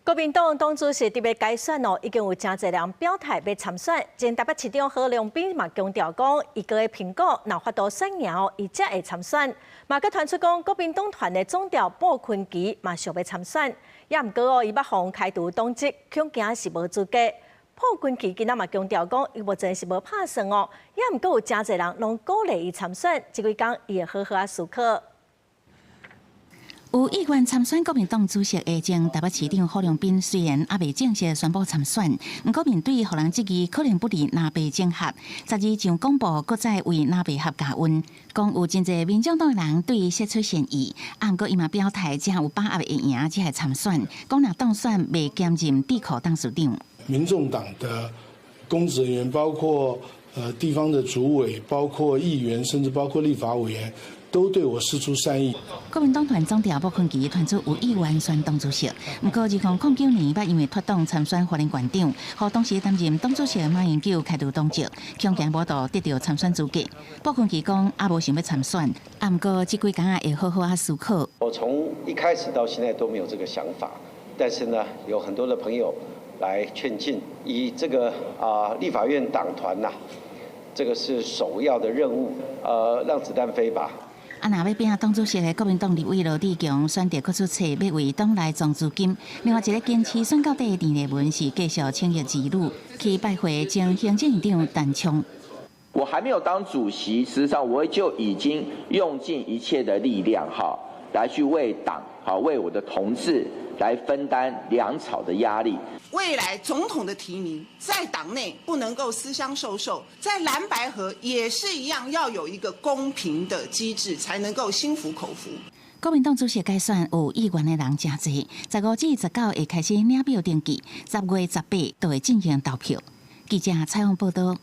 國民黨黨主席佇欲改選哦，已經有誠濟人表態欲參選。前台北市長郝龍斌嘛強調講，伊閣會評估，若法度選贏，伊才會參選。嘛閣傳出講，國民黨團的總召傅崑萁嘛想欲參選，也毋過哦，伊捌予人開除黨籍，恐驚是無資格。傅崑萁今仔嘛強調講，伊目前是無拍算哦，也毋過有誠濟人攏鼓勵伊參選，這幾工伊會好好仔思考。有意願參選國民黨主席的前台北市長郝龍斌，雖然猶未正式宣布參選，毋過面對予人質疑可能不利藍白整合，12上廣播閣再為藍白合加溫，講有真濟民眾黨人對伊釋出善意，啊，毋過伊嘛表態，只有把握會贏才會參選，講若當選袂兼任智庫董事長。民眾黨的公職人員，包括地方的主委，包括議員，甚至包括立法委員，都對我釋出善意。國民黨團總召傅崑萁傳出有意願選黨主席，毋過2009年捌因為脫黨參選花蓮縣長，予當時擔任黨主席的馬英九開除黨籍，恐驚無度得著參選資格。傅崑萁講猶無想欲參選，啊，毋過這幾工會好好仔思考。我從一開始到現在都沒有這個想法，但是呢，有很多的朋友來勸進，以這個立法院黨團吶，這個是首要的任務，讓子彈飛吧。啊，若欲拼黨主席的國民黨立委羅智強選擇閣出冊，欲為黨內募資金。另外一个堅持選到底的鄭麗文是繼續請託兒女去拜會前行政院長陳昌。我還沒有當主席，事實上我就已經用盡一切的力量，哈，來去為黨，好為我的同志來分擔糧草的壓力。未來總統的提名在黨內不能夠私相授受，在藍白合也是一樣，要有一個公平的機制，才能夠心服口服。國民黨主席改選有意願的人誠濟，15至19會開始領表登記，10月18就會進行投票。記者採訪報道。